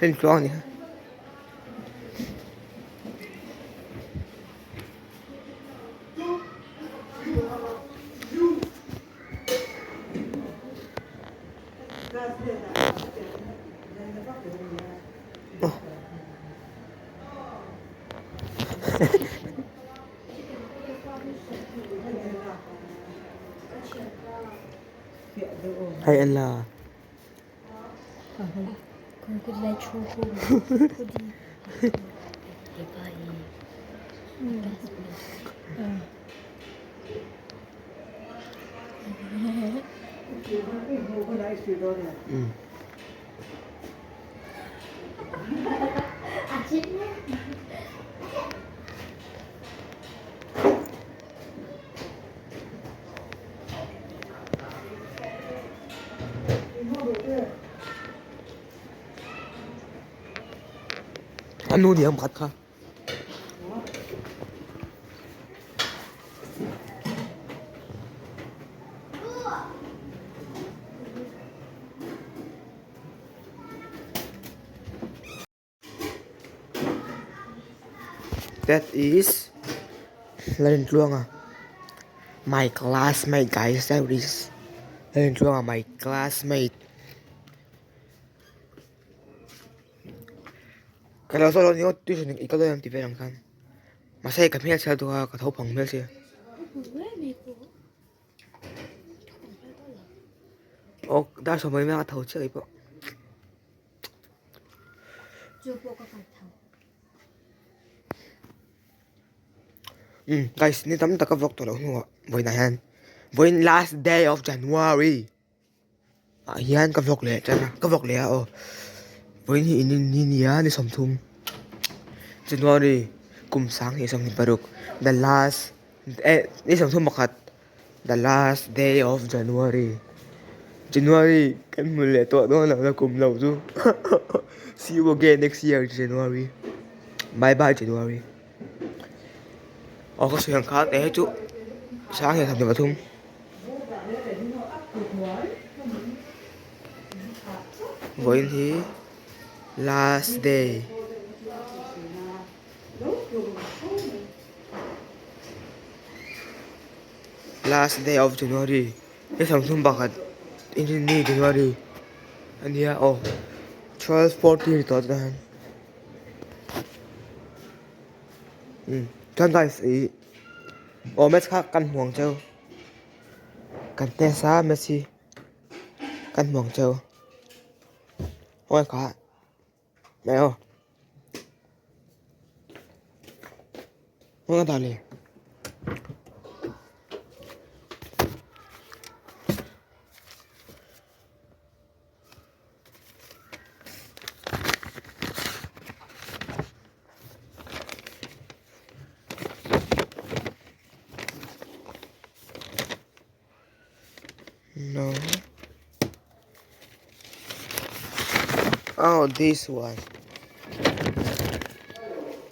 Rintluang a ni a. Hei en la. A nu ni ang pakhat kha. That is Lalintluanga my classmate guys that is Lalintluanga my classmate. Ka lo zawh lo ni aw tuition i kal dawn em tih vel ang khan mahse ka hmel chhiat duh a ka tho phang hmel sia. Aw dar sawm pahnih a tho chiah keipawh. Umm guys ni tam tak ka vlog tawh loh hnuah vawiinah hian vawiin last day of January. Ah hian ka vlog leh tan a ka vlog leh a aw vawiin hi in ni nia ni 30 January kum 2026 the last eh ni 31 the last day of January January kan hmu leh tawh dawn lo na kum lo chu see you again next year January bye bye January aw ka sawi ang khan eh hei chu 2023. Vawiin hi last day last day of January ni 31 inrinni January a nia aw 12:40 a ni tawh chuan umm chuan guys ih aw match kha kan hmu ang cheu. Kan test a Messi kan hmu ang cheu awi kha mai aw hmang a dah le. No. Oh, this one.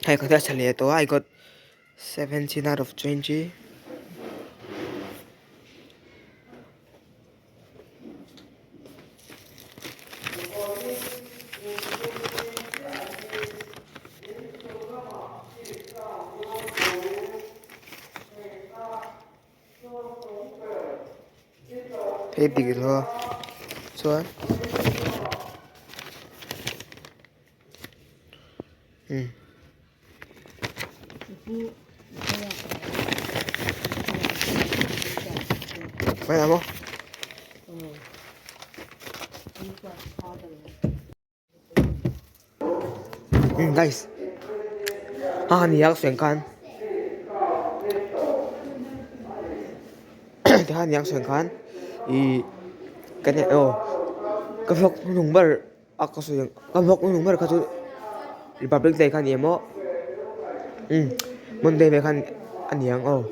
I got actually I got 17 out of 20. Hei dik lo a chuan umm. Mai lam aw. Umm guys a ni a sawi ang khan tikhan ni a sawi ang khan ih ka nia aw ka vlog hnuhnung ber a ka sawi ang ka vlog hnuhnung ber kha chu Republic Day kha a ni em aw umm Monday vel khan a ni ang aw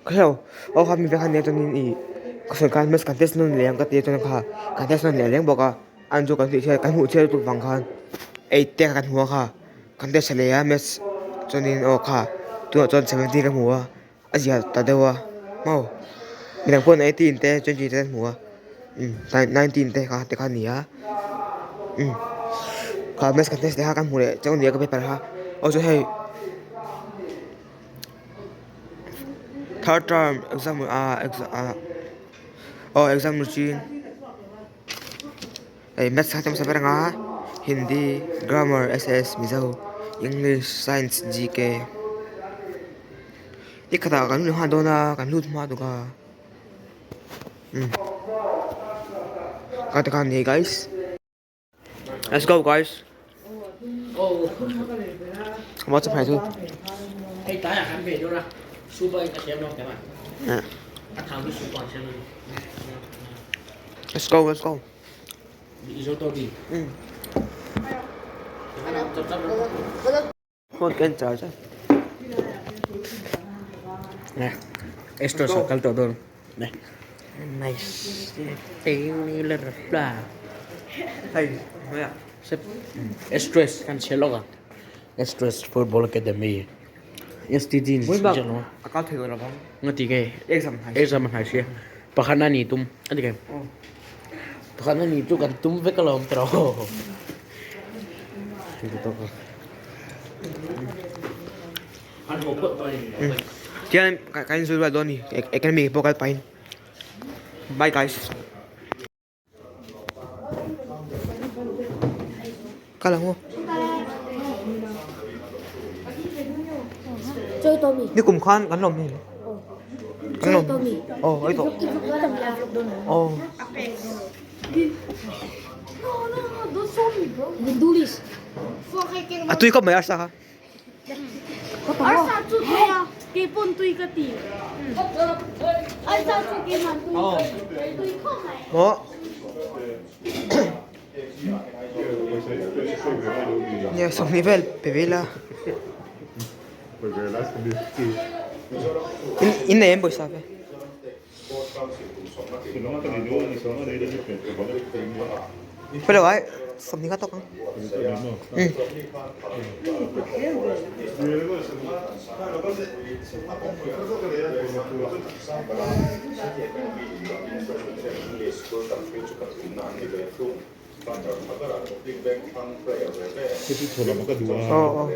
ka hrelo aw kha mi vel kha a nia chuanin ih ka sawi ang khan maths kan test nawn leh ang ka tia chuan kha kan test nawn leh reng bawk a. An chu kan tih chhiat kan hmuh chhiat lutuk vang khan eight te kan hmu a kha kan test leh a maths chuanin aw kha tunah chuan 17 ka hmu a a zia ta deuh a maw midang pawhin 18 te 20 te an hmu a umm 19 te kha te kha a ni a umm kha maths kan test leh kha kan hmu leh chauh a ni a ka paper kha aw chuan hei third term exam ah ah aw exam routine. Hei maths kha hmasa ber anga Hindi grammar S_S Mizo English science G_K ni khatah kan lut nghal dawn a kan lut hma tuk a umm kha tikhan ni guys let's go guys Let's go, let's go. Phone kan charge a. Esto sa kal tawh dawn. Nice. Hei, hmaiah. Stress kan chhe lawk a. Stress Football Academy. STD Mui bak a kal thei lo bang. Nga ti nge? Exam hnai. Exam hnai sia. Pakhat na ni tum. Ani ke. Pakhat na ni tu kan tum vek alawm tawh. Tian kan inzui rual dawn ni academy pawh kal pahin. Bye guys. Kal ang aw. Ni kum khan kan lawm hi. Kan lawm. Aw ai tawh. Aw. A tui khawp mai arsa kha. Arsa chu tui a, keipawn tui ka ti. Arsa chu keimah tui tui khawp mai. Maw. Nia 20 vel pe ve ila. In in nei em pawisa ve. Hello ai 20 kha tawk ang. Um. Aw aw.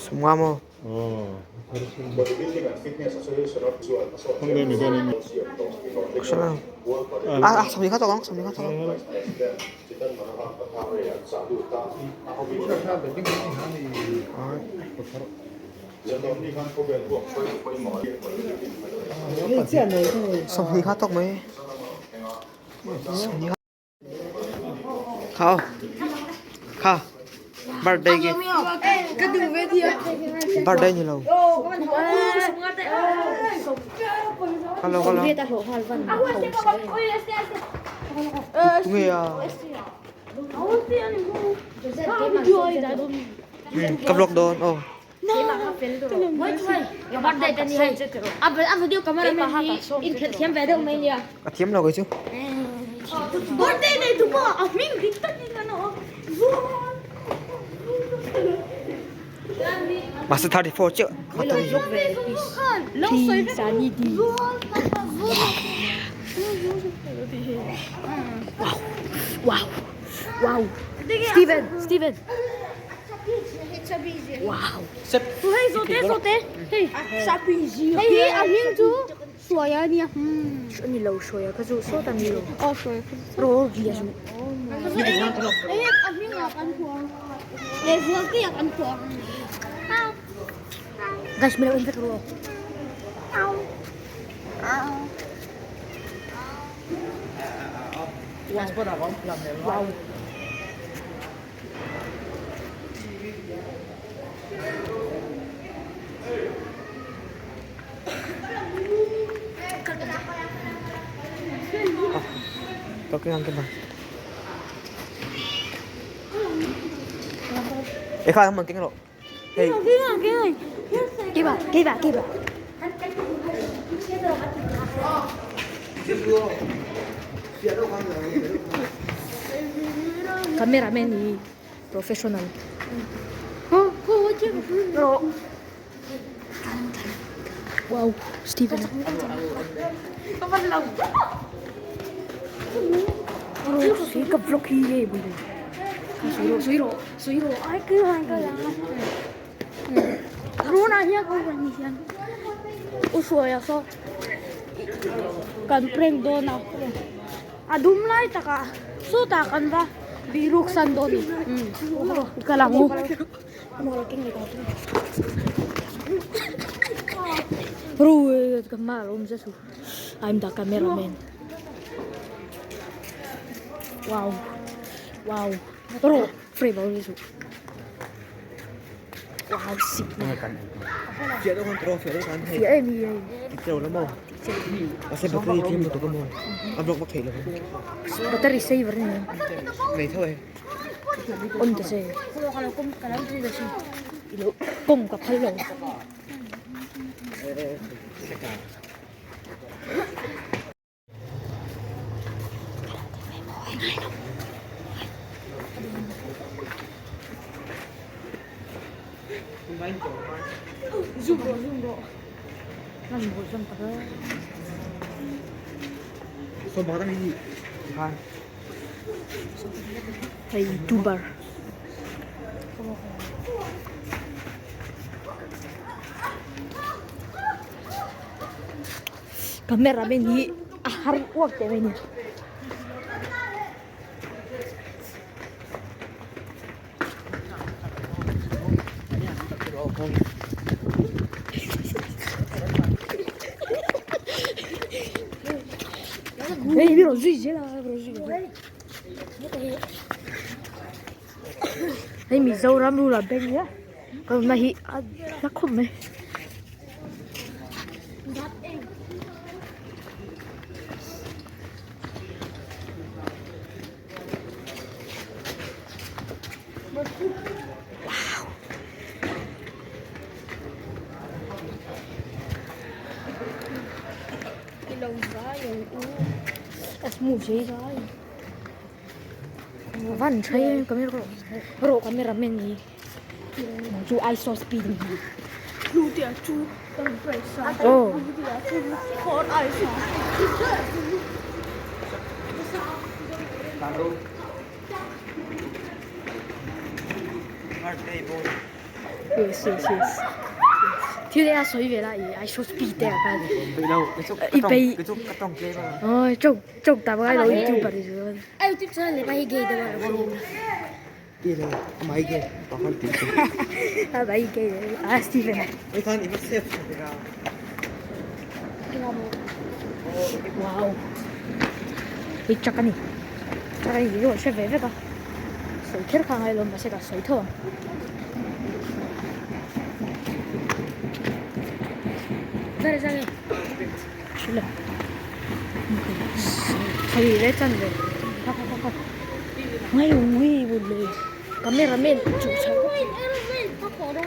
Sumnga maw. A 20 kha tawk ang 20 kha tawk ang. 20 kha tawk mai. 20 kha. Kha aw. Kha. Birthday gift. Birthday ni lo. Hello hello. Tunge a. Ka vlog dawn aw. A thiam lo kei chu. Mahse 34 chiah Wow wow Steven Steven Wow Hei zawte zawte hei hei hi a hming chu Hruaia a nia ani lo Hruaia kha chu sawt a ni lo aw Hruaia kha chu ro ria chu hei a hming ah kan hmu ang leh zualte ah kan hmu ang guys min lo en vek ru aw wow Talking ang ba? Eh kha mang kinh lộ. Hey. Kepa kepa kepa. Cameraman hi professional. Rawh. Wow, Steven. Ka vlog hi hei bul. Sui rawh, sui rawh, sui rawh. Tunah hian ka huan ni hian u hruaia saw kan prank dawn a a dum lai takah sawtah kan va bihruk san dawn a ni i kal ang u. I'm the cameraman. Wow. Wow. Frame a chu. Wow sik na. Fiah deuh khan tawh fiah deuh khan hei. Fiah em hi hei. Ti lo maw. Mahse battery tlem lutuk a maw. A block vak theih lo. Battery saver ni. Nei tho e. On ta se. Ilo kawng ka phal lo. Hei youtuber. Cameraman hi a har uak teh mai a ni. Hei mi rawn zui zel a rawn zui zel hei Mizoram rural bank nia ka awmna hi a hla khawp mai. Van tha camera rawh cameraman hi chu I saw speed oh. Yes yes yes thil e a sawi ve la i I saw speed te a khan i pei oi chok chok ta ba lo youtuber ni chuan a bai gay a Steven wow i chak ani chak ani tih chu kan hre ve vek a sawi kher kha a ngailo mahse ka sawi tho ang. Cameraman chu chho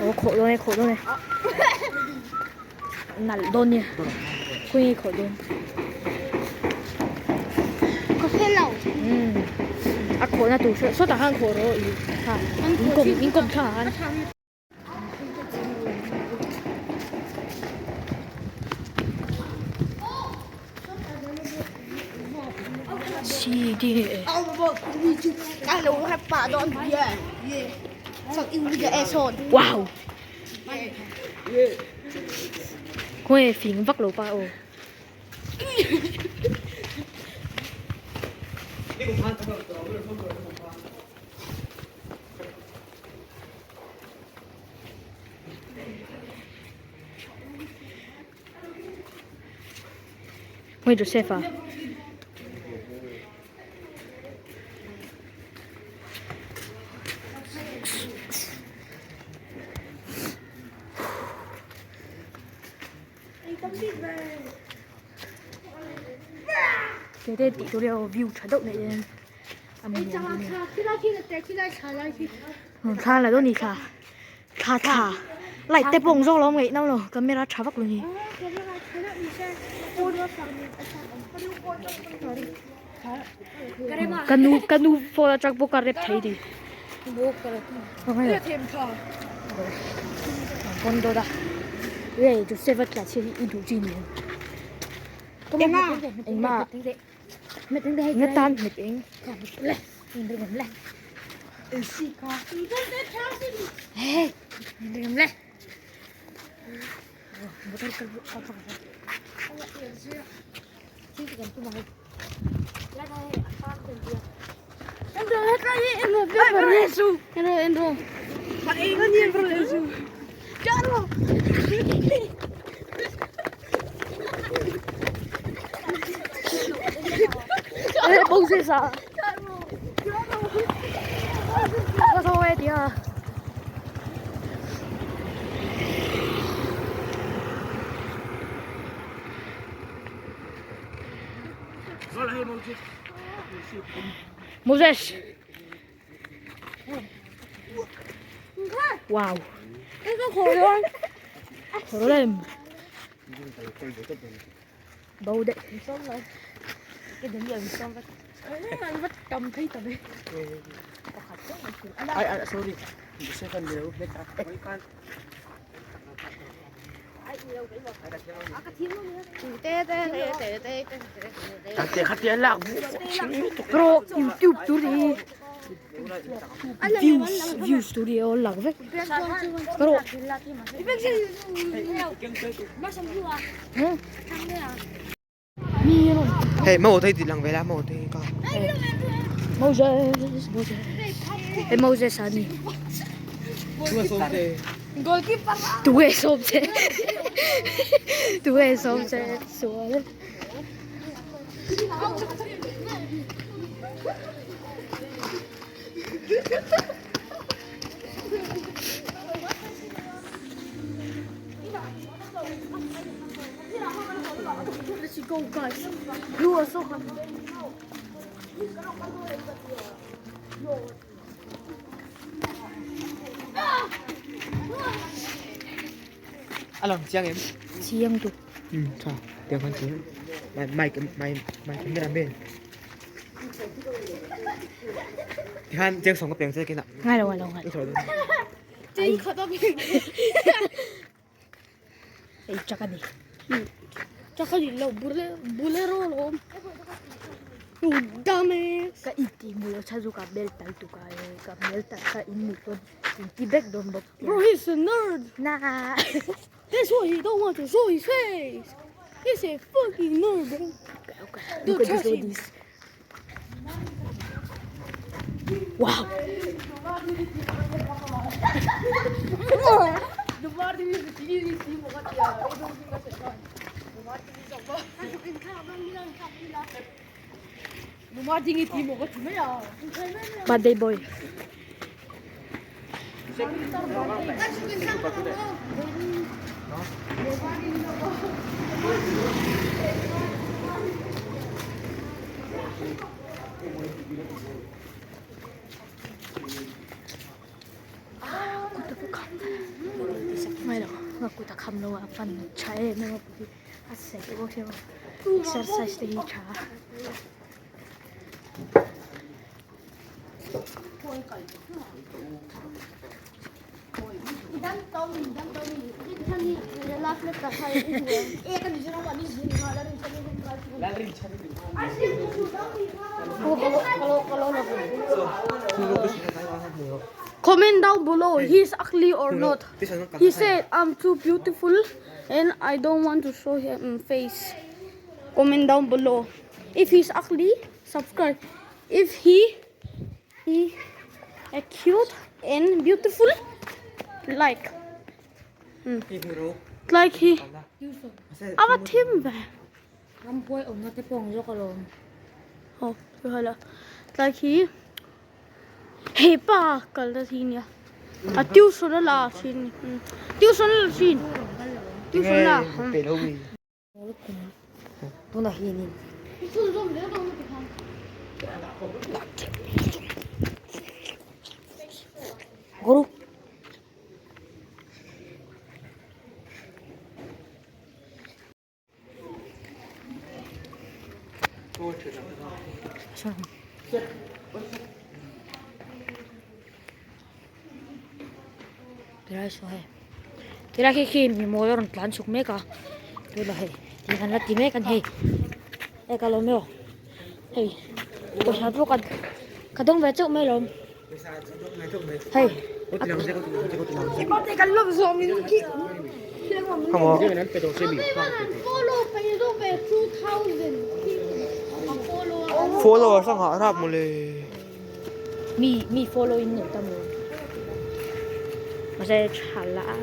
aw khawh dawn e khawh dawn e nalh dawn nia khawnge khawh dawn a khawhna tur sawtah khan khawh rawh i kha in kawm in kawm thlangah khan. Wow Khawnge fing vak lo pa aw. Hmui Joseph a. Tete tih tur hi aw view tha deuh nei in a ni thla la dawn ni thla thla thla light te pawh ang zawk lo ngaih nau lo camera tha vak lo ni. Ka nu ka nu phone atang pawh ka rep thei ni. Pawn dawt a. Hei Joseph a tla chhiat hi i duh chi ni em? Engmah nga tan hmet eng. Moses. Wow. Khổ lên. Bầu đấy. Ai ai sorry. Second leo. Te khatia lak bu Bro, YouTube tu đi. Views, views tu đi ô lạc vek. Bro. Mi rồi. Hey, mo thấy thì lang về la mo thấy ka. Moses, Moses. Hey Moses ani. Tu so te. Tu e som se. Tu e som se. Sual. Let's go guys. You are so Alam chiang em. Chiang tu. Ừ, sao? Tiếng con chiang. Mày mày mày mày cái này bên. Thì han chiang song ka piang se kina. Ngay đâu ngay đâu ngay. Cái rồi. Ei chakani. Chakani lo bolero lo. You dumbass. Ka iti mo lo chazu ka bel tal tu ka ka bel tal ka in mu ton. Ti bek don bok. Bro, he's a nerd. Na. That's why he don't want to show his face. He's a fucking nerd, bro. Okay. Dude, Look at this trust him. this. Wow. Birthday boy. Mai lo, nga kuta kham lo a fan chai me ma a se bo se exercise te hi tha. Comment down below, he's ugly or not. He said I'm too beautiful and I don't want to show him face. Comment down below. If he's ugly, subscribe. If he cute and beautiful, like. Like he. Ava tim ve. Oh, like he. Hey pa, kal da thi nia. A tuition la thin. Tuition la thin. Tuition la. Pe lo wi. Tuna hi ni. Guru. Tilai saw hei tilai khi khi mi mawi a rawn tlan chhuk mek a tunah hei tih an la ti mek a ni hei hei ka lawm e aw hei pawisa pawh ka ka dawng ve chauh mai alawm hei Follower sang hah rap mawle. Mi mi follow in nei ta maw mahse tha la a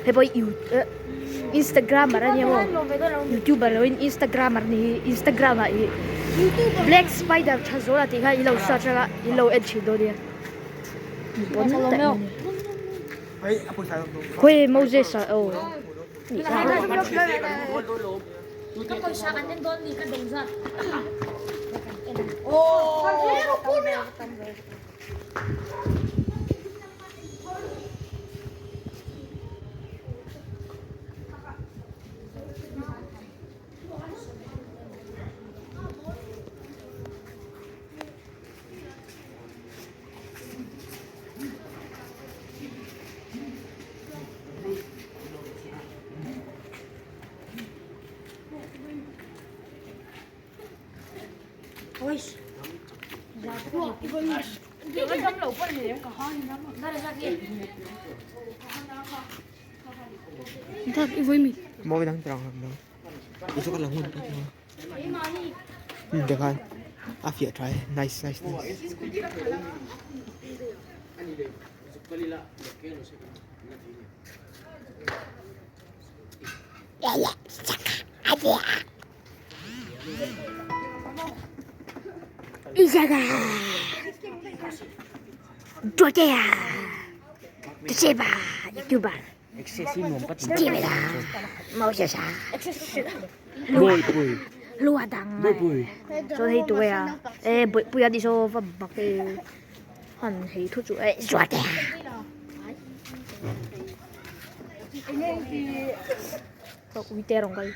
hei pawh hi instagrammer a nia maw youtuber lo in instagrammer a ni hi instagram ah ih black spider tha zawl a tih kha ilo search anga ilo en thin dawn nia mi pawn tak mai a ni khawi moses ah aw Mawi dang tirang lam dang. Isu ka lang hun ta. Te khan a fiah tha e. Nice nice nice. Chuan hei tu a e bawihpui a ni saw va bak e han hei thu chu e zuatea uite rawng kal.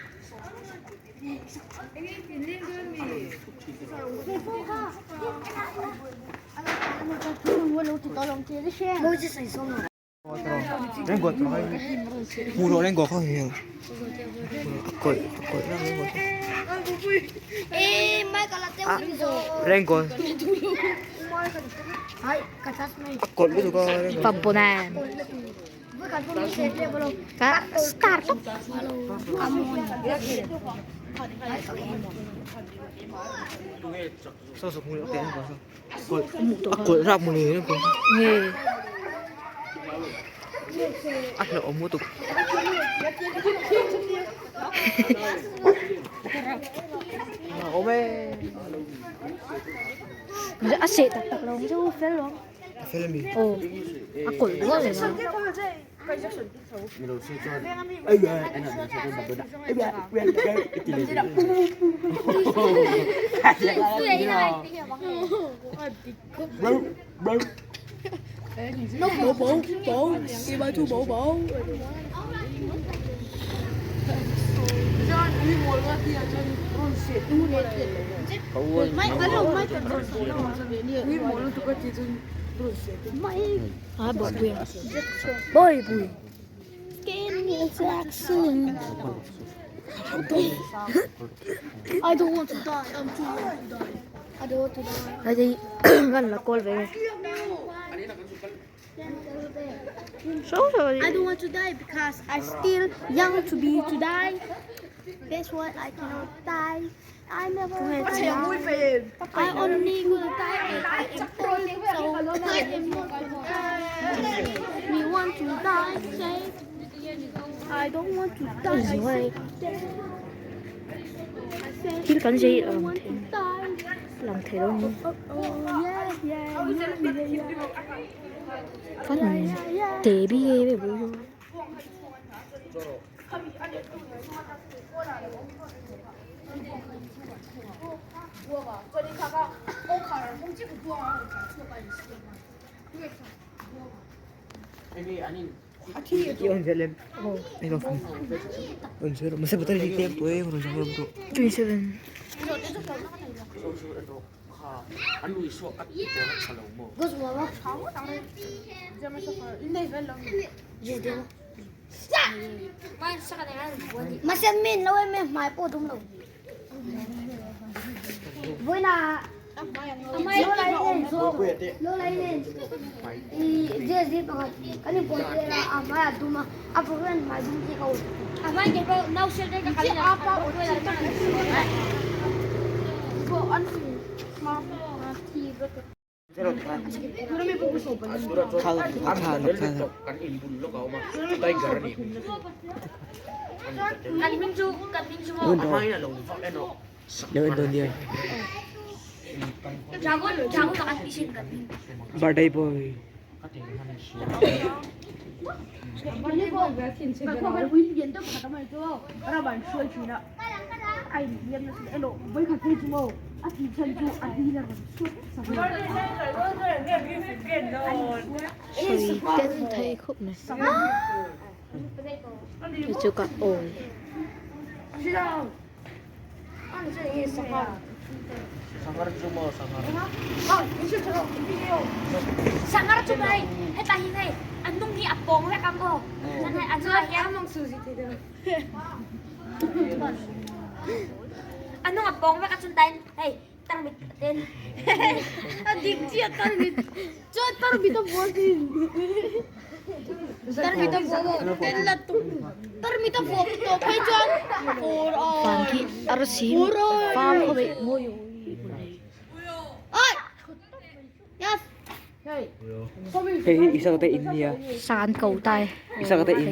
Star top. Nge. A seh tak tak lo chu fel lo. Aw a kawlh duah ve lo. A bawihpui a bawihpui hei hi kan la kawl ve I don't want to die because I still young to be to die. That's why I cannot die. I never want to die. I only gonna die if I am old, so I am not gonna die. Me want to die, say. I don't want to die. I say. I say thil kan zei I lang want thei to die. lang thei lo ni Oh, oh, yeah, yeah, yeah, yeah, yeah. kan te bi e ve bu Mahse min lo em em hmai pawh dum lo. Vawiina lo lai nen lo lai nen i JSD pakhat kan inkawl tir a a hmai a dum a a vawk hian hmai dum tih ka awm. A hmai ke pawh nau sel te ka kal a pa aw chi tak pawh an hma thi vek. Birthday boy. Sawi tel thei khawp mai chu chu ka awl. Farm khi arsi farm khaw beh mawi Hei hi Isaka te in nia. San ko tai. Isaka te in.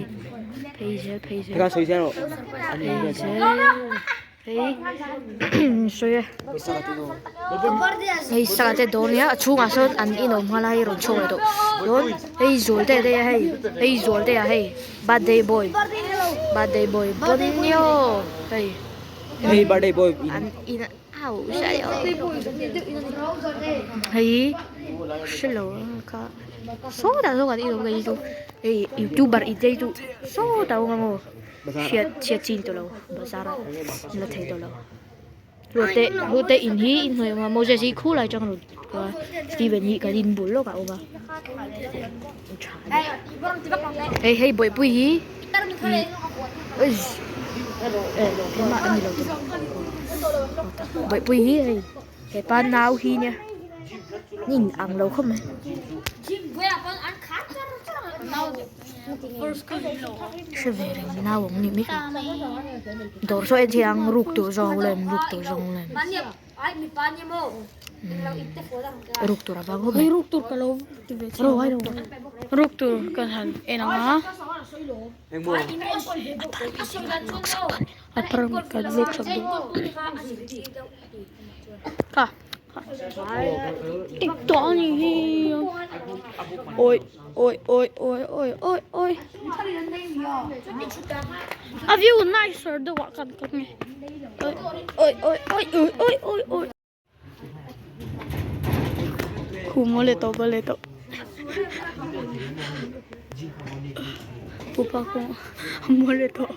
Phei zel phei zel. Heka sawi zel rawh. Phei zel. Hei sawi e. Hei saka te dawr nia a chhungah sawn an inawm nghal a hei rawn chhuak leh tawh chuan hei zual te te hei hei zual te ah hei birthday boy birthday boy pawn nio hei Hei birthday boy in. An in au sai aw hei hrelo kha sawtah sawn kan inawm ngei chu hei youtuber inchei chu sawtah a awm ang aw. Hriat chhiat chin tawh lo bazar ah la thei tawh lo hlute hlute in hi inhnuai awm a Moses hi khulai atang a rawn kal a Steven hi kan in bul lawkah a awm a tha a ni hei hei bawihpui hi ih engmah a ni lo bawihpui hi hei hepa nau hi nia in ang lo khawp mai. Hre ve reng nau ang ni mek dawr saw en thei ang ruk tur zawng lem ruk tur zawng lem ruk tur a vang khawp mai ruk tur ka lo ti ve chiang ruk tur ka han en ang a a thar ka luk sak duh ka Tik tawh a nih hi awi awi awi awi awi awi awi a view nicer deuh ah kan kal nge awi awi awi awi awi awi awi khum a let tawh ka let tawh pupa kawng a mawi leh tawh.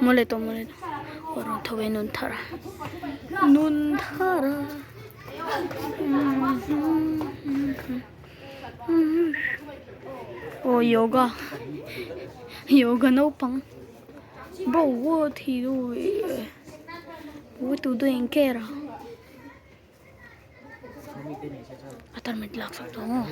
Mawle tawh mawle tawh aw rawn tho e nun thar nun thar a aw yoga yoga naupang bro what he do what to do in care a. A tarmit lak sak tawh ang aw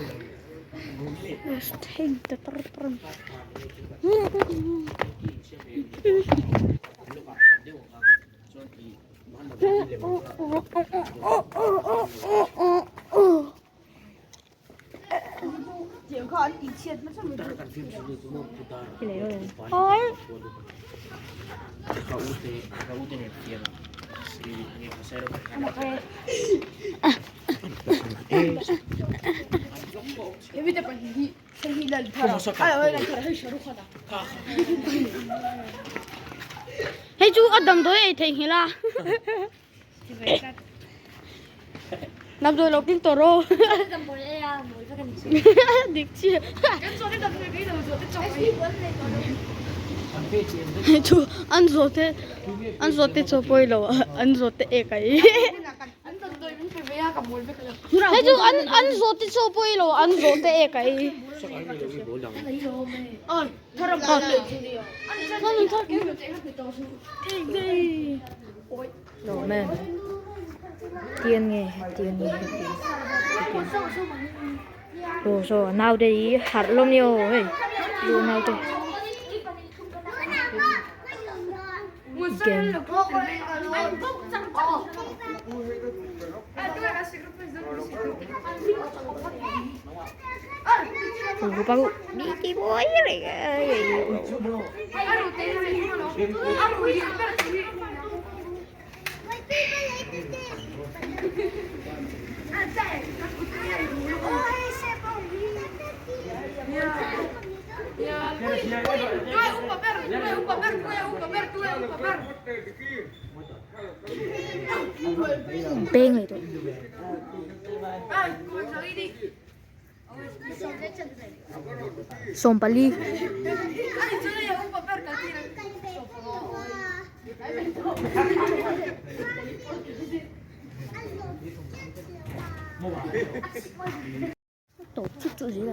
Hei chu a damdawi ei theihnghilh a. Damdawi lo keng tawh rawh. Dik chiah. Chu an zawhte an zawhte chaw pawi lo an zawhte ek a i. Hei chu an an zawhte chaw pawi lo an zawhte ek a i. Lawm em tian nge tian nge heti aw saw a naute hi harh lawm ni aw hei chu a naute gang Peng leh tawh. Sawmpali. Tawp chut chut zel a.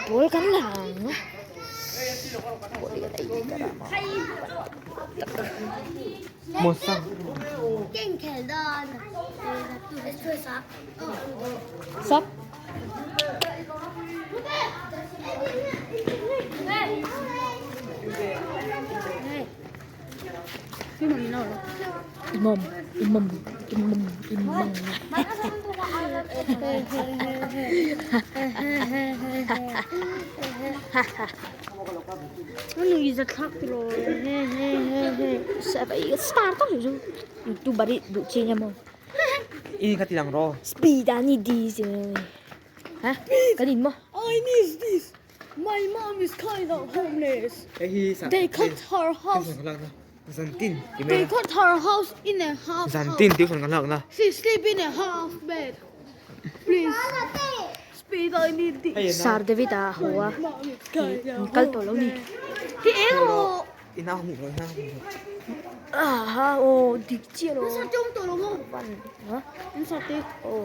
Ball kan la ang. Sap. Imam, imam, imam, imam. Star tak chu youtuber hi duh chi nia maw I kha ti lang rawh speed a ni di chi ha kan in maw I need this my mom is kind of homeless they cut her house Zantin they cut her house in a half Zantin tuition kan lak na she sleep in a half bed please speed I need this Sir David a haw a kal tawh lo ni Ti eng rawh Ina hmuh rawh ina hmuh Aha aw dik chiah lo Sa tawng tawh lo maw Ha An sa te aw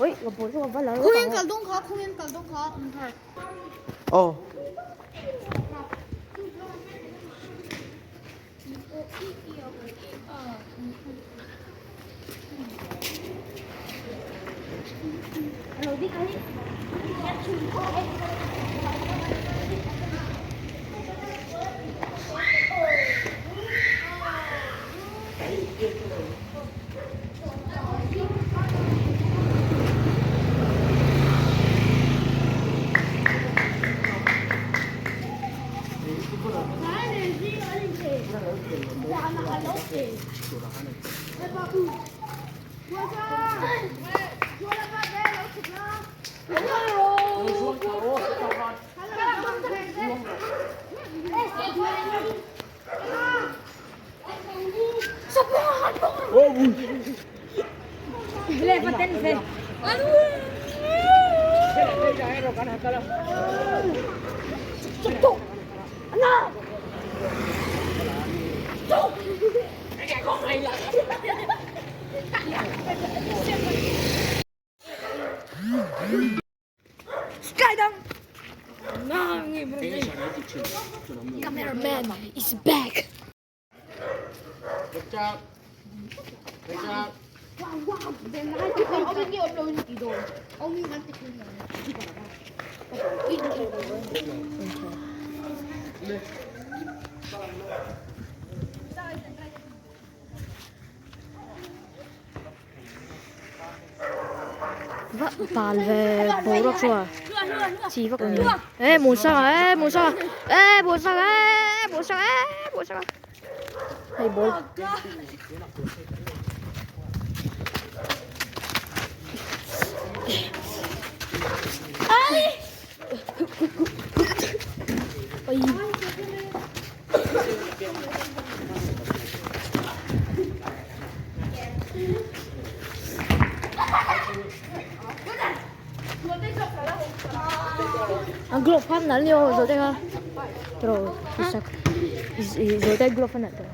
Oi ka ball chu ka va la rawh Khawian kal dawng kha khawian kal dawng kha an har Aw Cameraman is back. Va pal ve boruak chu a. Chi vak lo ni. E Muansanga e Muansanga e Muansanga e Muansanga e Muansanga. Hei ball. A glove kha nalh ni aw zawhte kha tiraw isak zawhte glove a nalh tawh.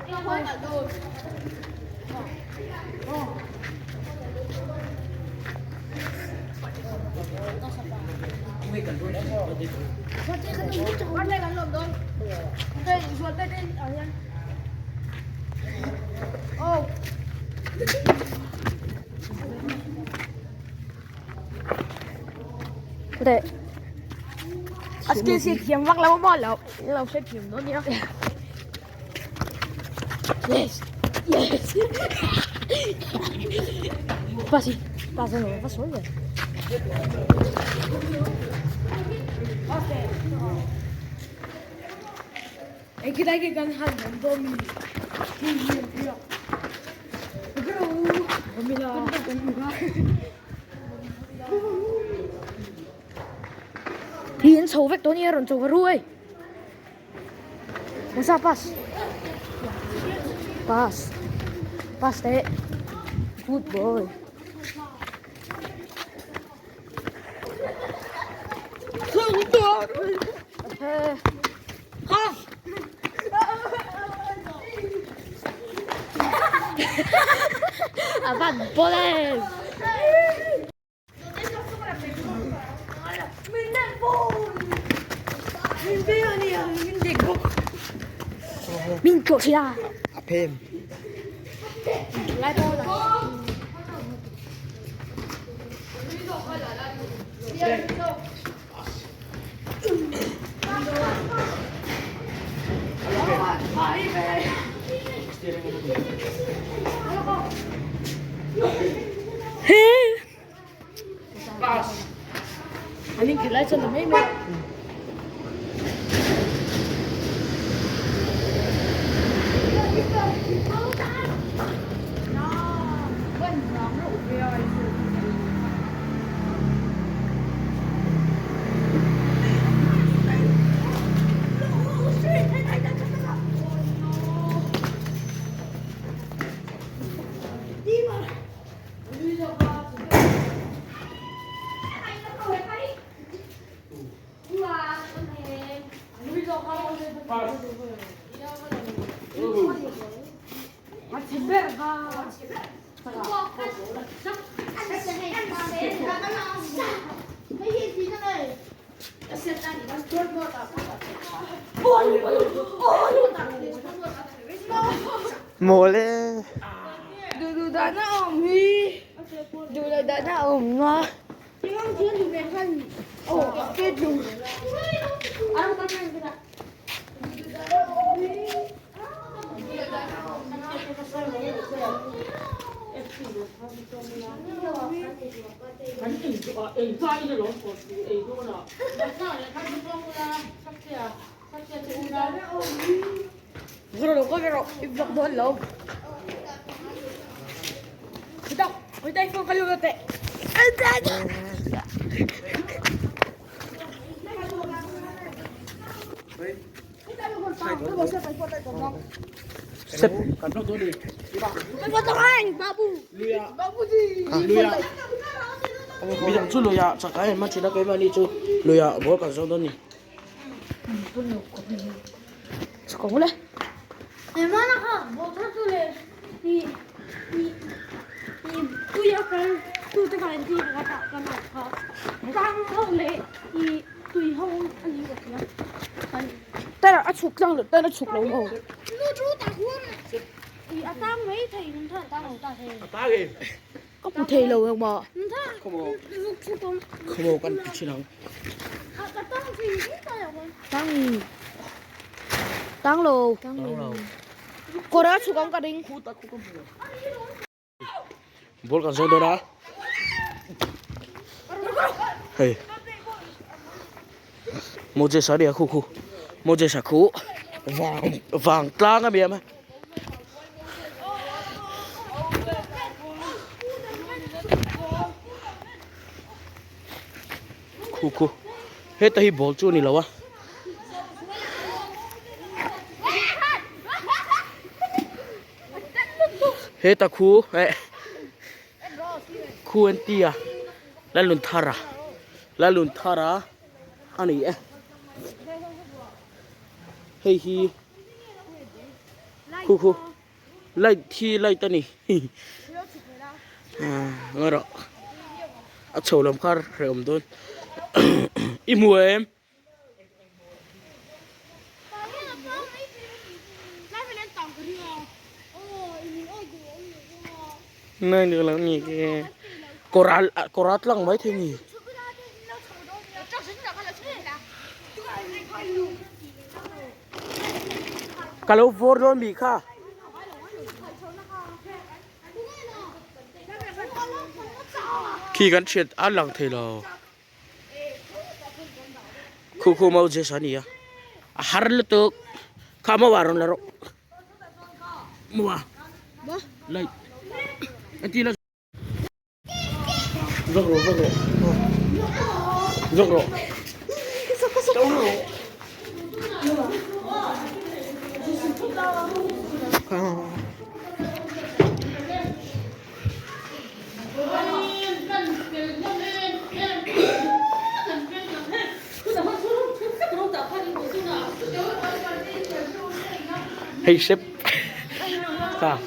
A skill si thiam vak lo maw lo lo hre thiam dawn nia. Yes yes Pasi pasi lo va sawi ve. Thì an chho vek tawh nia rawn chho va ru ei. Musa pass. Pass. Pass teh. Good boy. A van bawlh em. Min tlawh thin a. A phem. Mawl e. Midang chu luiah chakai an hman thin a keimahni chu luiah ball kan zawng dawn a ni. A chhuk tlang loh tan a chhuk lo maw? Ka hmu thei lo engmah. Khawmaw kan ti thin ang. Tang tang lo. Kawr a chhuk ang ka ring. Ball kan zawng dawn a. Hei. Moses a nia khu khu Moses a khu vang vang tlang a mi a Khu khu heta hi ball chu a ni lo a. Heta khu eh khu an ti a Lalnunthara Lalnunthara a ni e hei hi khu khu light hi light a ni ngaih rawh a chho lam kha hrehawm dawn i hmu em. Nai được làm gì kìa Coral coral lăng mấy thế nhỉ Cả lâu vô rồi bị kha Khi gắn chuyện ăn lăng thì là Khu khu Moses a ni a a har lutuk kha maw ah rawn la rawh maw ah light a ti la zawk rawh zawk rawh zawk rawh zawk rawh. Hei sep ta.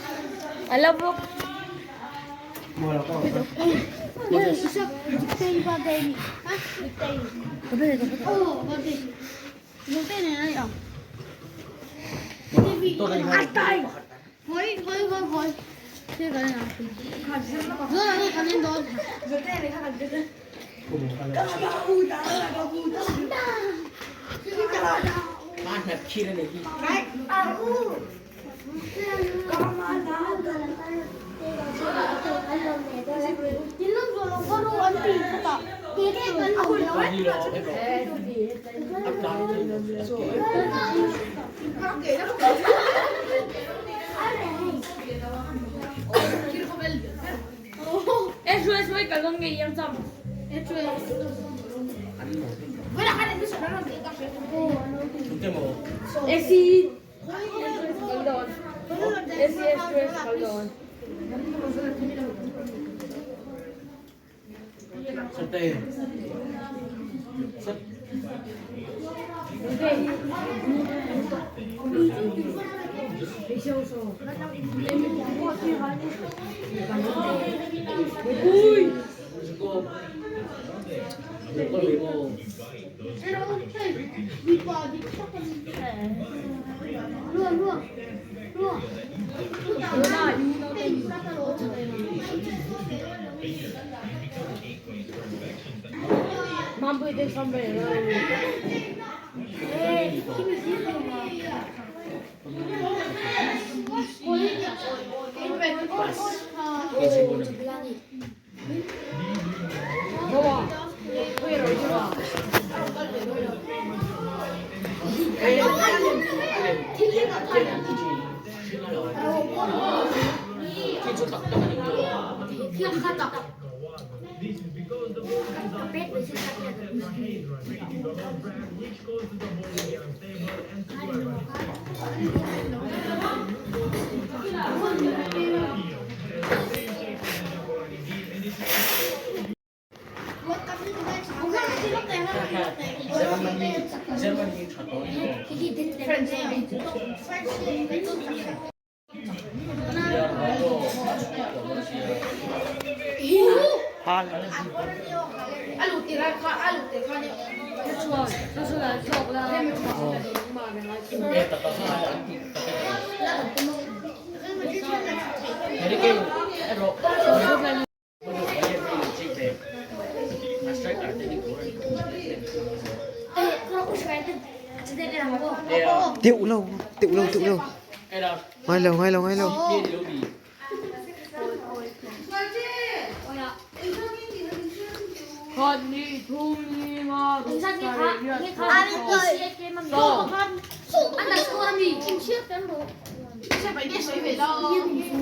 Tiểu lâu, tiểu lâu, tiểu lâu. Ngay lâu, ngay lâu, ngay lâu.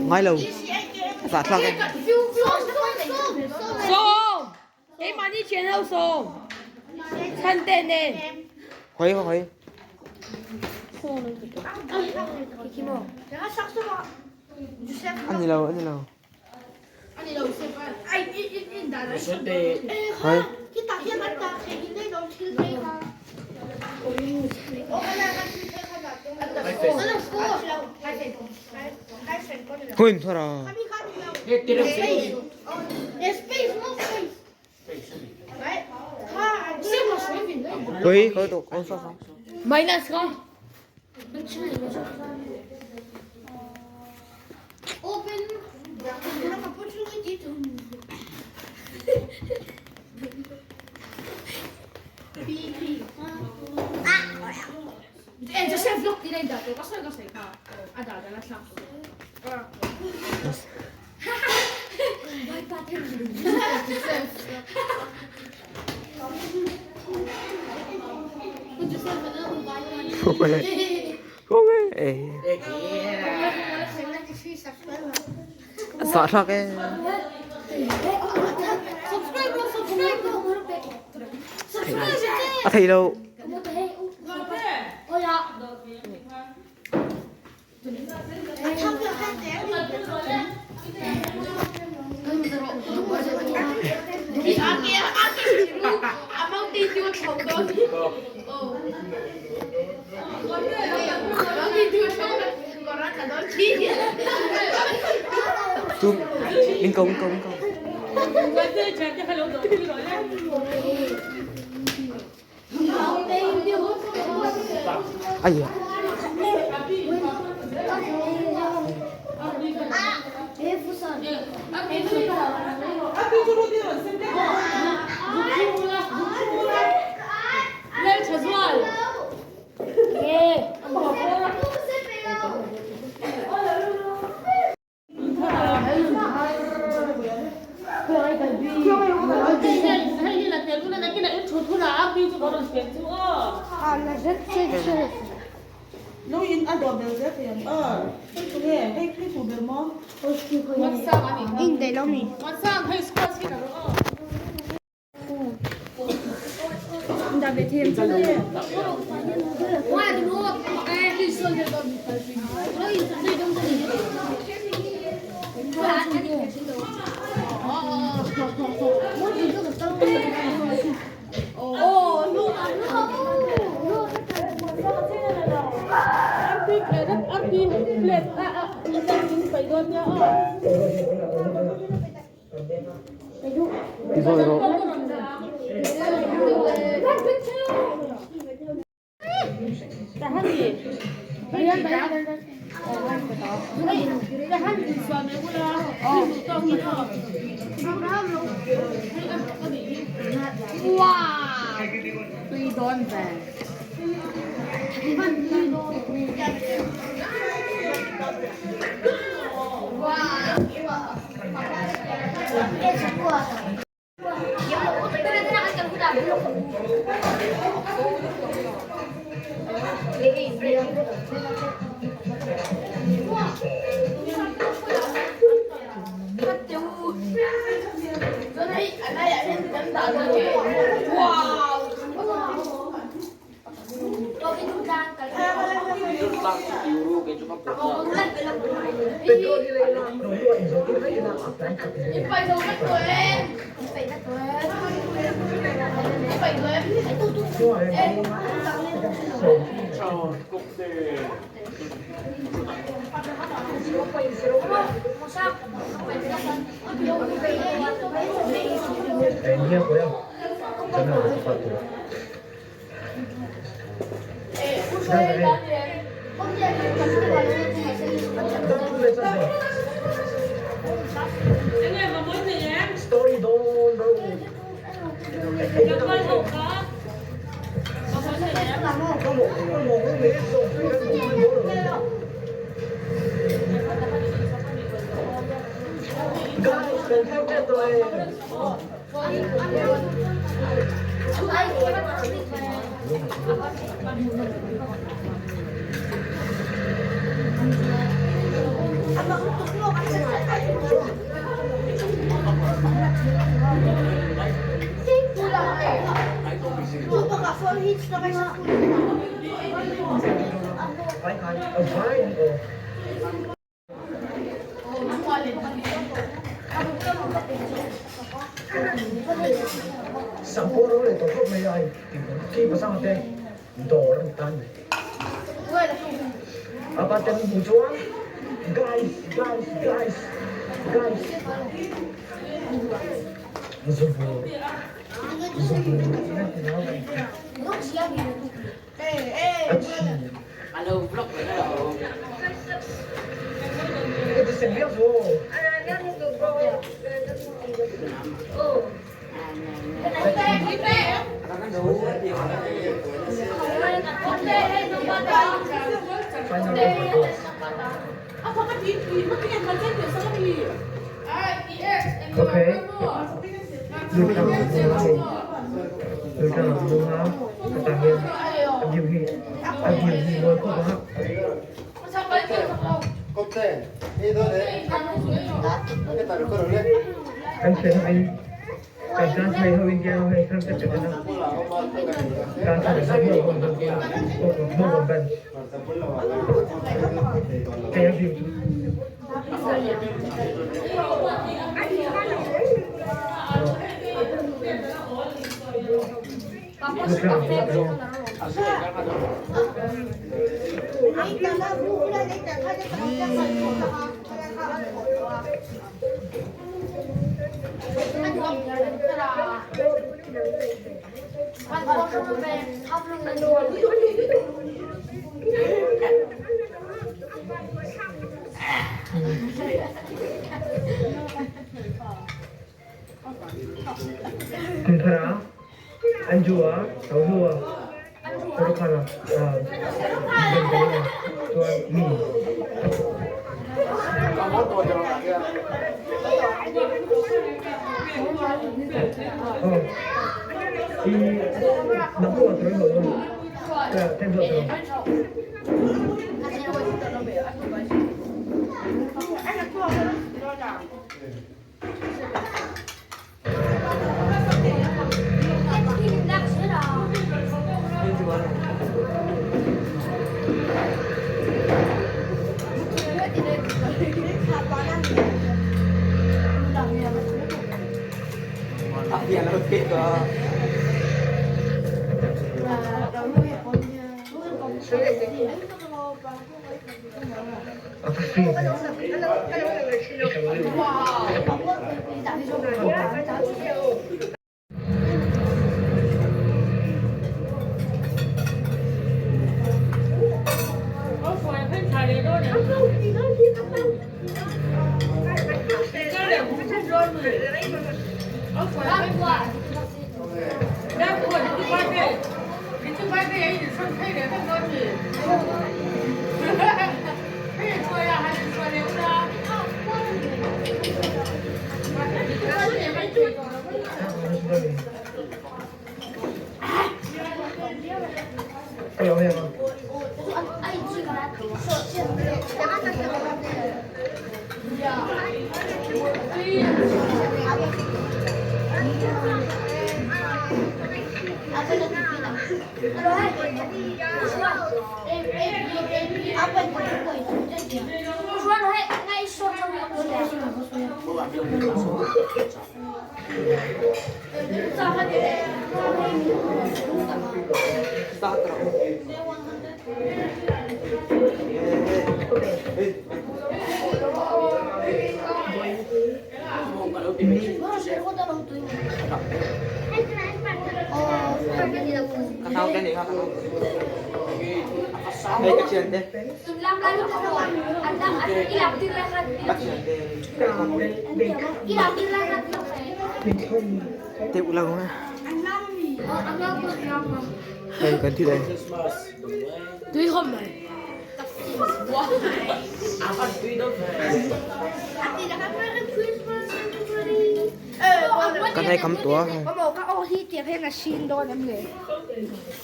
Ngai lo. A zahthlak e. Keimahni thian ho sawm. Chhante nen. Hoi hoi. Ani lo ani lo. Hoi. Hun thara. Hoi hoi to kon sa sa. Minus ka. Come? Come? Zahthlak e. A thei lo. Tu min ko min ko min ko. Ai da. Đi rồi rồi.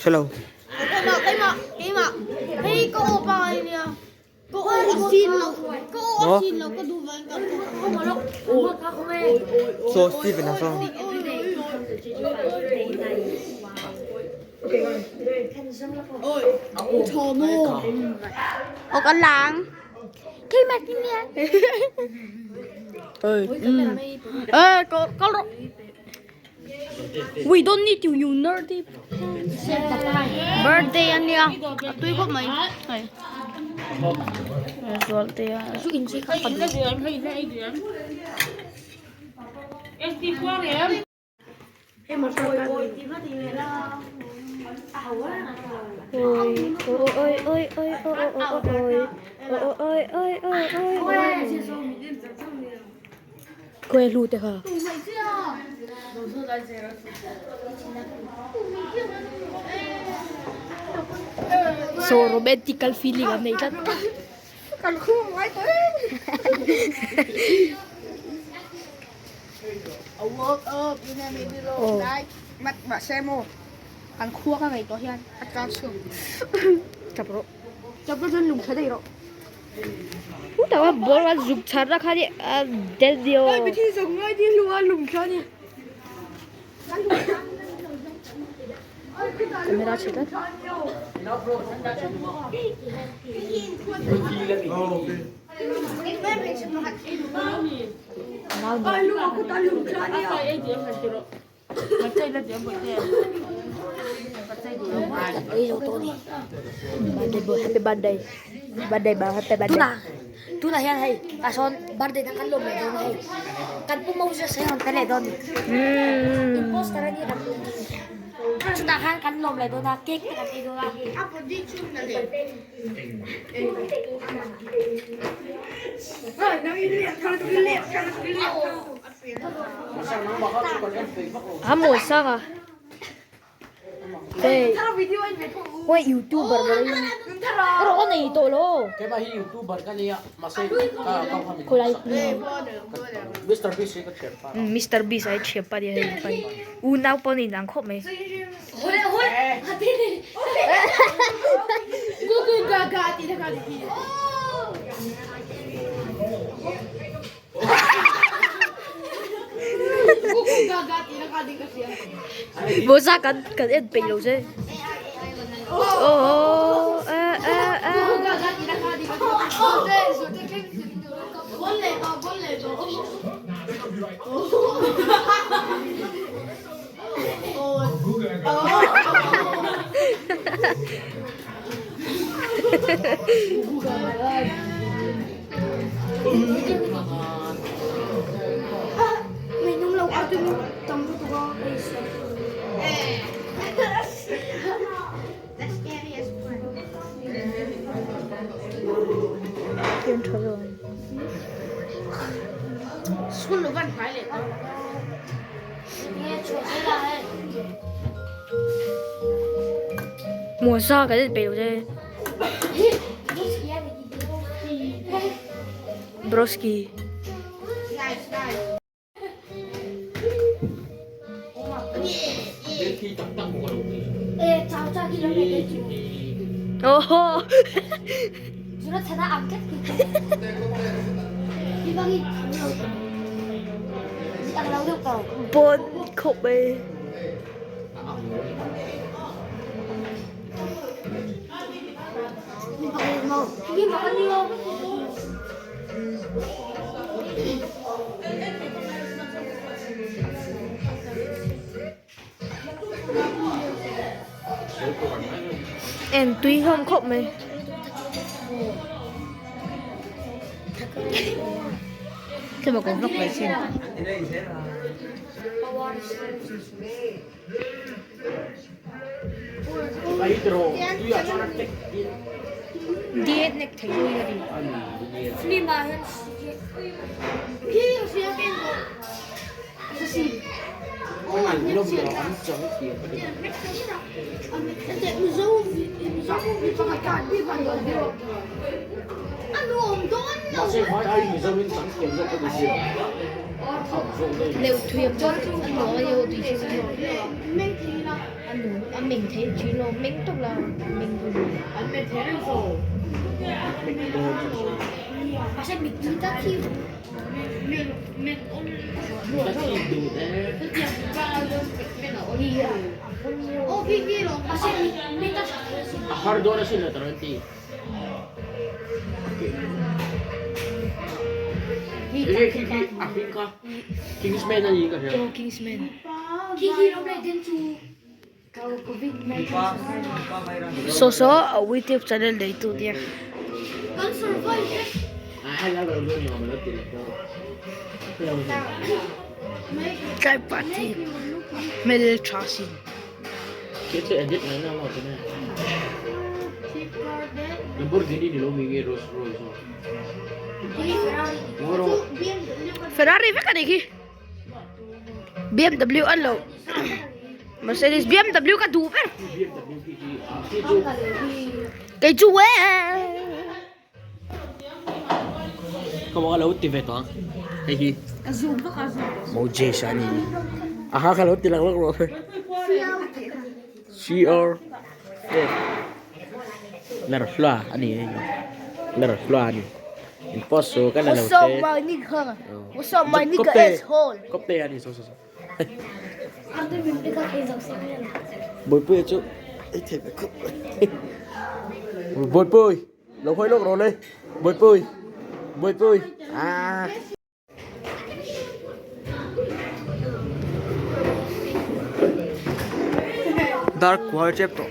Hello. Keimah keimah keimah hei ka aw pa ania ka aw a sin lo ka aw a sin lo ka duh vang ka So Steven a saw. Aw kan lang keimah nia Eh kal rawh. We don't need you, you nerdy. Birthday ania. A tui khawp mai. Hei. Zual te a. Zu in chi kha padu. Oi oi oi oi oi oi oi oi oi oi oi. Khawi hlu te kha. So romantical feeling an nei tlat. Chap rawh. Hutah a ball a zuk char na kha ni a del dio. Camera chhe tlat. Happy birthday. Birthday ba happy birthday. Tuna tuna hian hei tah sawn birthday dang kan lawm leh dawn a hei kan pu Moses hi a rawn tel leh dawn a ni in poster a nia kan pu chutah khan kan lawm leh dawn a cake te kan ei dawn a. A mawi sang a hei hei youtuber ber in rawh a nei tawh lo khawlai Mister Beast ai thiam pa nia hei pa hi unau pawh an inang khawp mai. Mawza kan kan en peih lo che. Aw e e e. Mawza kan en peih lo che. Broski. Oho. Bon khawp mai. En tui hlawm khawp mai. A har dawn asin le tar an ti. Enge khi khi a hming kha Kingsman a ni ka hria. Kingsman. So so YouTube channel nei tu nia. Tlai party hmel tha sin. Ferrari vek a nih khi. BMW an lo Mercedes BMW ka duh ber kei chu e Ka bawk a lo ti ve tawh ang hei hi Moses a ni a ha kha lo ti lang lawk rawh CR lar hlua a ni hei lar hlua a ni in post chu ka la lo What's up my nigga What's up my nigga asshole Kawpte a ni so so so Bawihpuia chu ei thei ve khawp mai Bawihpui lo hawi lawk rawh le Bawihpui Bawihpui aaa. Dar kual tep tawh.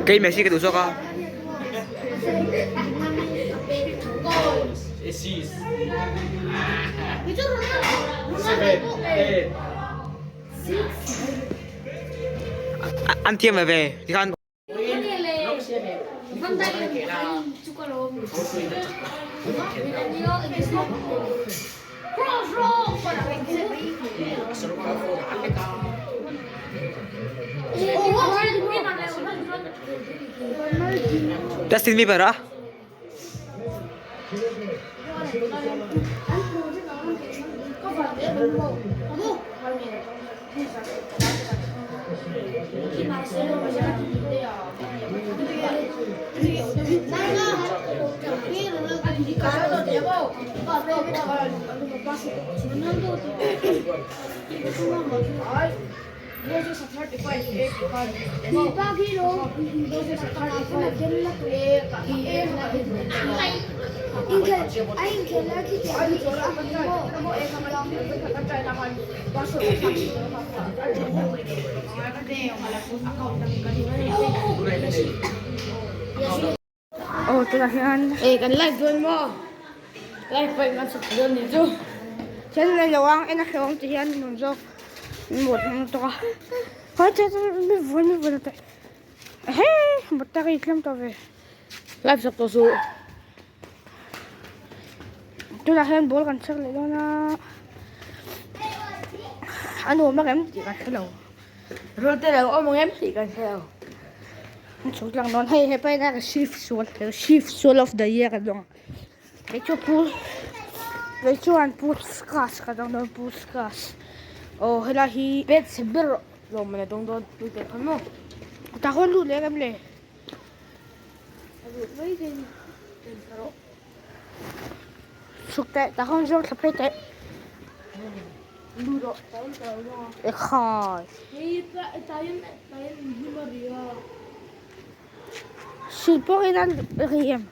Kei Messi ka duh zawk a. An thiam ve ve tikhan. Justin Bieber a. Aw tunah hian Eh kan live dawn maw? Live pawh in kan chhuk dawn nih chu. Thil nei lo ang en a hrehawm ti hian nuam zawk mut ang tawk a. Hawi che chu mi vawi mi vawi teh. Ehe mut tak i tlem tawh ve. Live sak tawh suh. Tunah hian ball kan chek leh dawn a. A nuam ang em tih kan hre lo. Rual te lo awm ang em tih kan hre lo. An chhuk tlang dawn hei hepa hian a shift sual shift sual of the year a dawng kei chu pu kei chuan puskas ka dawng dawn puskas aw helai hi pet chhe ber lawm man a dawng dawn tui teh khan maw tah khawn lut leh em le a lut mai thei ni en thla rawh chhuk teh tah khawn zawng thla phei teh Ekhai. Sil pawh in an ri em.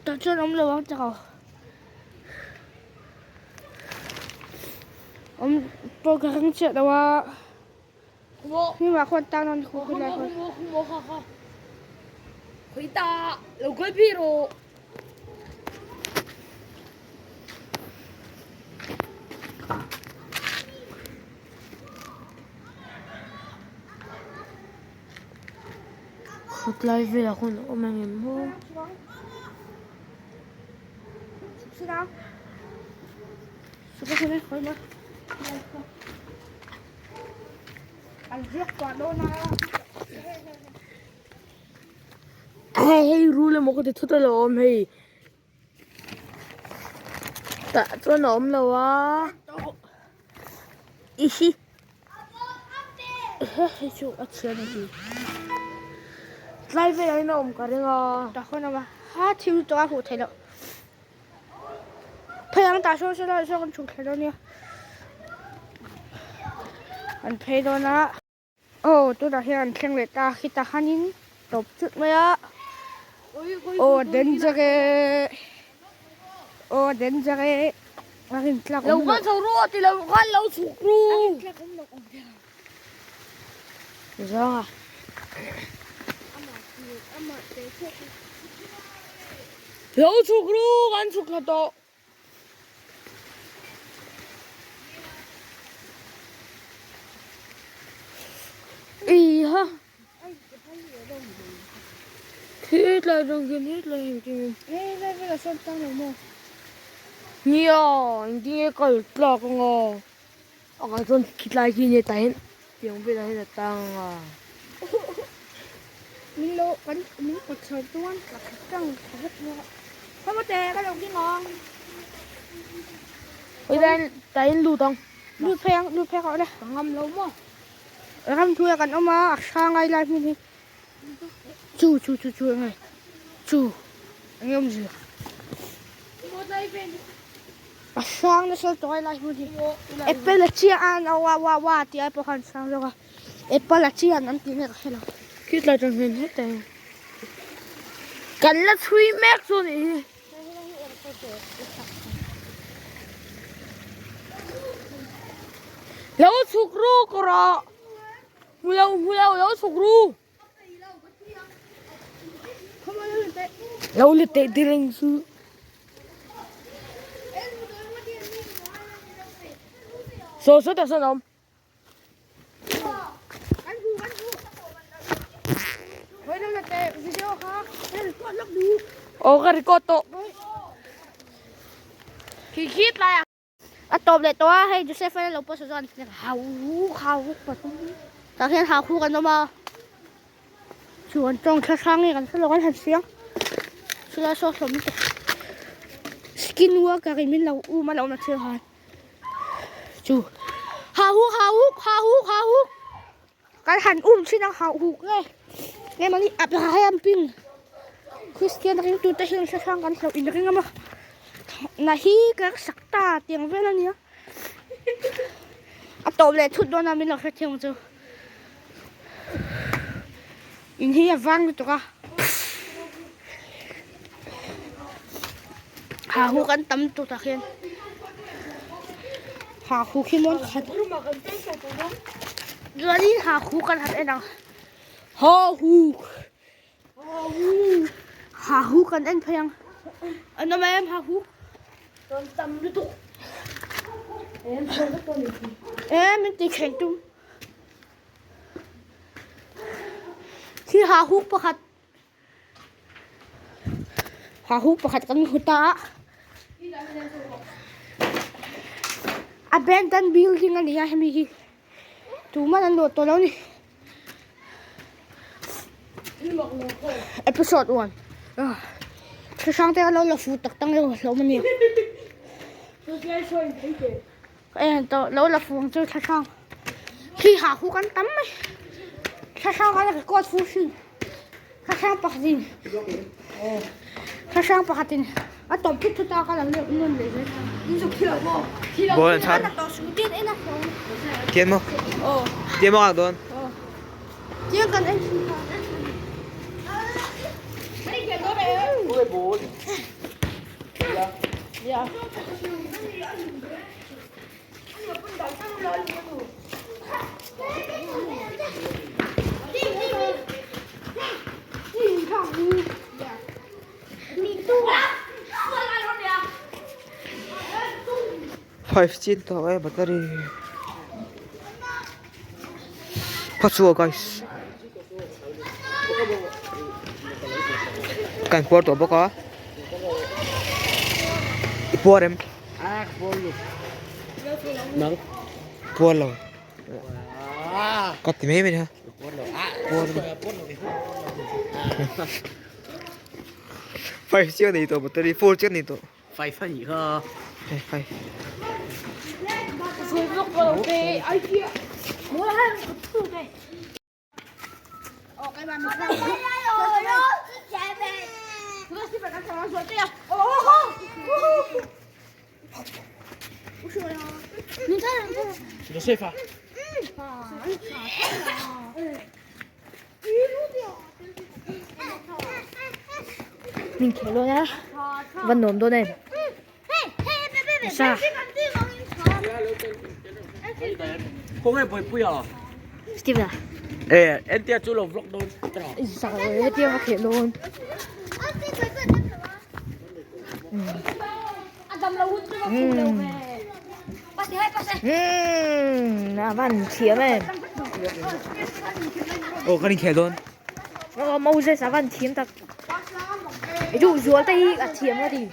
Tah chuan awm lo ang tiraw. Awm pawh ka ring chiah lo a. Hnim ah khuan tang dawn khu khu lai khuan. Khawtlai velah khawn a awm ang em maw? Hei hei rul emaw ka ti thut alawm hei tah chuan a awm lo a i hi Hei chu a chhiar a ni. Tlai velah hian a awm ka ring a. Tah khawn a awm a ha thil tawh a hmuh theih loh. Phei ang tah sawn sawn sawn kan chhuk thla dawn nia. An phei dawn a. Aw tunah hian an thleng leh ta khitah khanin tawp chut mai a. Aw danger e. Aw danger e. A rin tlak awm loh. Lo kal chho ru ti lo khan lo chhuk ru. A rin tlak awm loh awm der. Zawnga. Lo chhuk ru kan chhuk thla tawh. Iha. Khi tlai dang khian he tlai heng tin in. Hei lai velah sawn tang lo maw? Nia, engtin nge kal tlak anga? A kal chuan khi tlai khi nia tah hian tiang velah hian a tang anga. Min lo kan min kawt chho chuan ka tang tha vek mai a. Khaw maw te ka lo keng ang. Hei tah hian tah hian lut ang. Lut phei ang lut phei rawh le. Ka ngam lo maw? Ram thu ah kan awm a a hrang ai lai hmun hi chu chu chu chu eng nge chu eng nge awmzia a hrang nasa tawh ai lai hmun hi apple a chian a wa wa wa tih ai pawh khan a hrang zawk a apple a chian an tih nge ka hre lo. Khitlai tang hian hetah hian kan la chhui mek chu a nih hi. Lo chhuk ru kawr ah hmu lo hmu lo lo chhuk ru lo let teh ti reng chu saw saw tah sawn a awm. Aw ka record tawh. Khi khi tlai ah. A tawp leh tawh a hei Joseph a lo post chuan hau hau tah hian hau khu kan awm a chu an tawng thla hrang nge kan hre lo kan han siam chulai saw hlawm lutuk skin worker in min lo um a lo awm a thil han. Chu ha huk ha huk ha huk ha huk kan han um thin a ha huk nge nge mani Abraham pin Christian ring tu te hian hre hrang kan hloh in ring a maw na hi ka sak ta tiang vel a nia a tawp leh thut dawn a min lo hre thiang chu in hi a vang lutuk a ha huk an tam tut ah khian ha huk hi mawn khat chuanin ha huk an han en ang ha huk ha huk an en phei ang an awm em ha huk em min ti khen tum. Khi ha huk pakhat ha huk pakhat kan hmu ta a abandoned building a ni a hemi hi tuman an luah tawh lo a ni episode 1 thil hrang te a lo la fu tak tak reuh hlawm a ni Ka en tawh lo la fung chu thla hrang khi ha khu kan tam mai thla hrang khan record fu hrin thla hrang pakhatin thla hrang pakhatin a tawp thut thut a ka lo nun leh zel Ball an chhar. Tian maw? Tian maw kak dawn? Tian kan en 5 chin tawh e battery khaw chhuak guys kan puar tawh bawk a i puar em puar lo ka ti mai mai a puar lo 5 chiah nei tawh battery 4 chiah nei tawh. 5 a nih kha. 5. Josefa. Min khel dawn a va nuam dawn em sa Khawnge Bawihpuia Steven a Eh entia chu lo vlog dawn sak hetia va khel dawn Umm a van thiam em. Aw kan inkhel dawn. Aw Moses a van thiam tak. I duh zual te hi a thiam ka ti.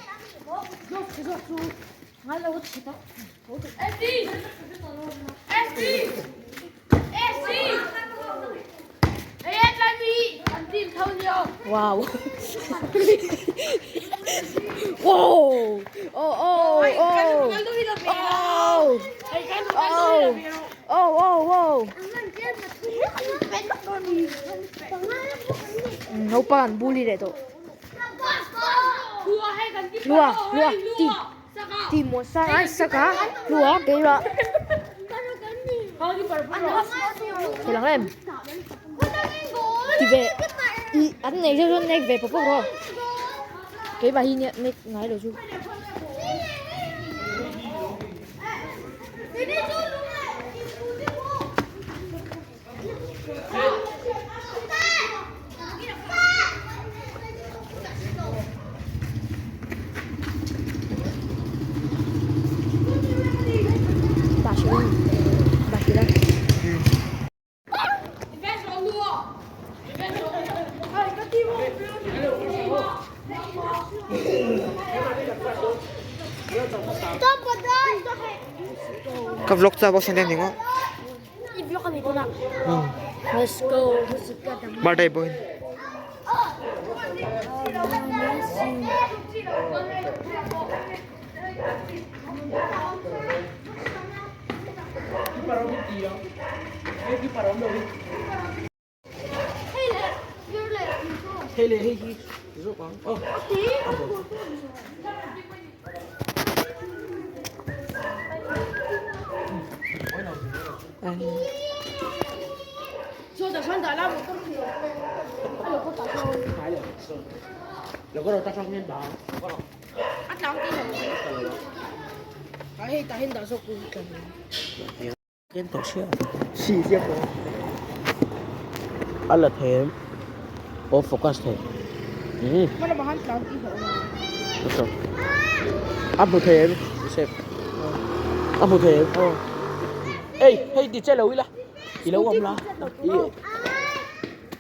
Wow. Wow. Oh oh oh. Oh. Oh. Oh oh oh. Naupang an bully leh tawh. Lua lua ti ti muah sang a sak a lua keimah thei lang em ti ve ih an nei zeuh zeuh nek ve pawp pawp rawh keimah hi nia nek ngai lo chu. Ka vlog cha bawk sen em ni maw? Let's go. Birthday boy. Hei le hei hi zawk ang. Oh. A la thei em aw focus thei a hmu thei em Joseph a hmu thei em ei hei ti che lo ila i lo awm la i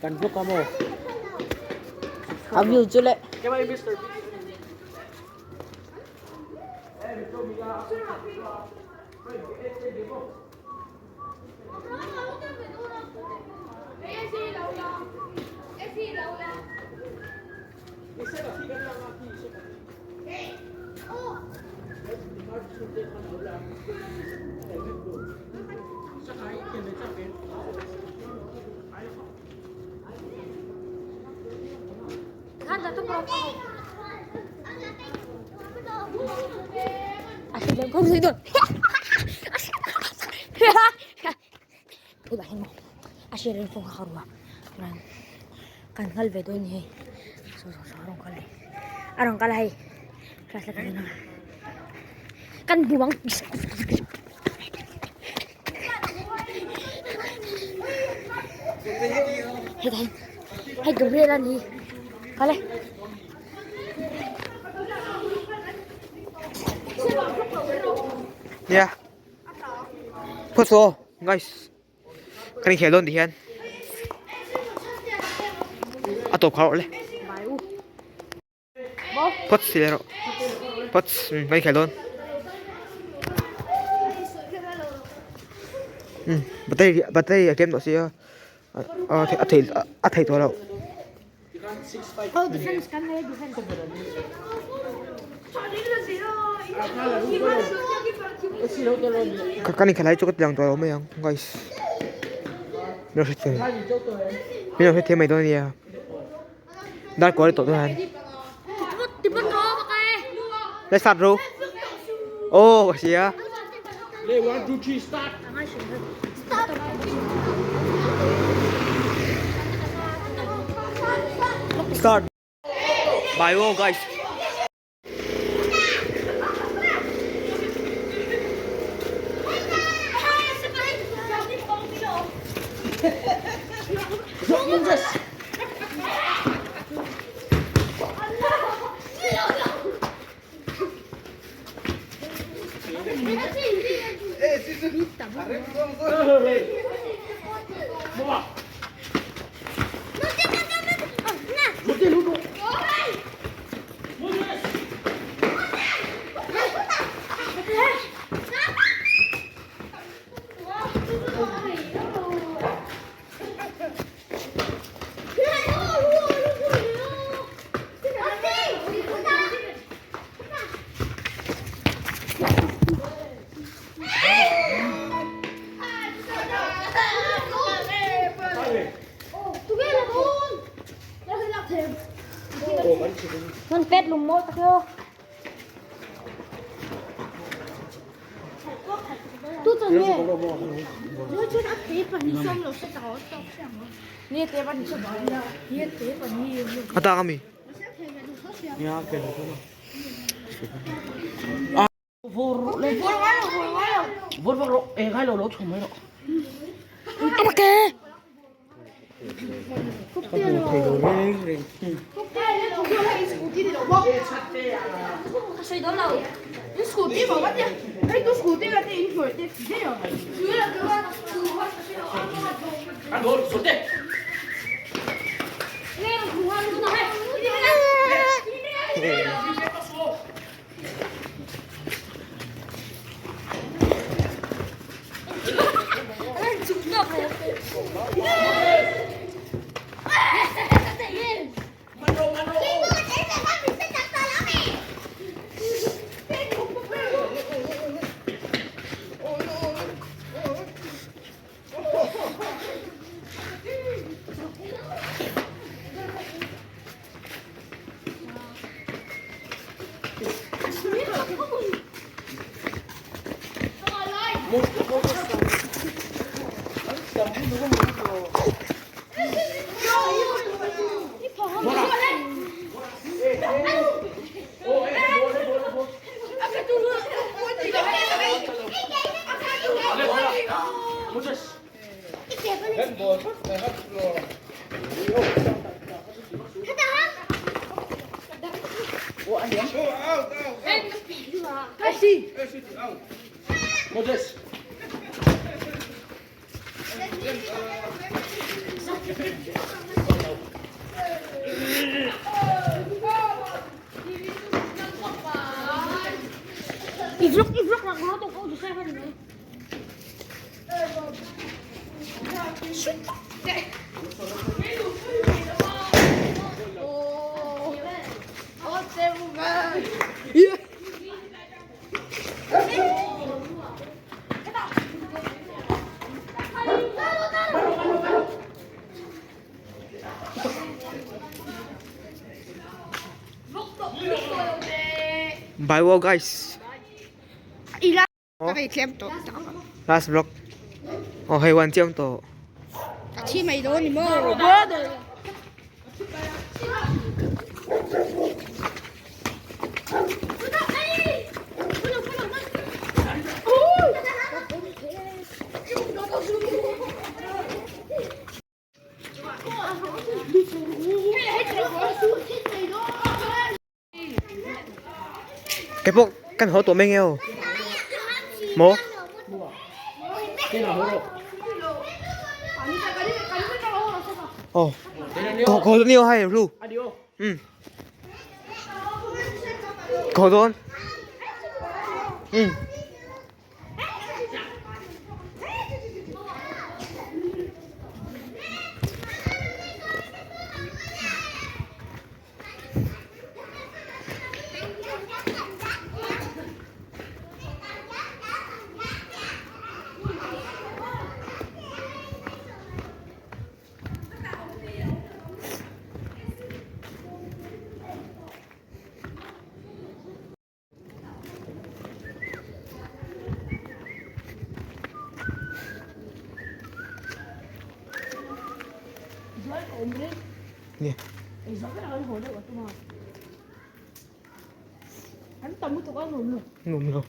kan vlog a maw A view chu le. A hriat reng fawng kha ka ruah kan nghal ve dawn a ni hei saw saw saw a rawn kal a a rawn kal a hei class la kan a kan bu ang. Hetah hian hei Gabriel a ni kal e. Nia. Phawt aw guys. Kan inkhel dawn tihian a tawp kha rawh le. Phawt si le rawh. Phawt kan inkhel dawn. Um battery battery a tlem tawh sia a theih a theih tawh loh. Kan inkhelh lai chu ka ti lang tawh lo mai ang guys min lo hrethiam min lo hrethiam mai dawn ania dar kual tawh dawn let's start bro oh ka hria. Start. Bye oh guys. A tang ami. Bye wow guys. Last vlog. Oh hei wan chiam to. Thi mai do ni mo. Keipawh kan haw tawh mai nge aw. Maw? Aw. Kaw kaw ni hai ru. Um. Kaw dawn. Um. Nge. Nuam lo.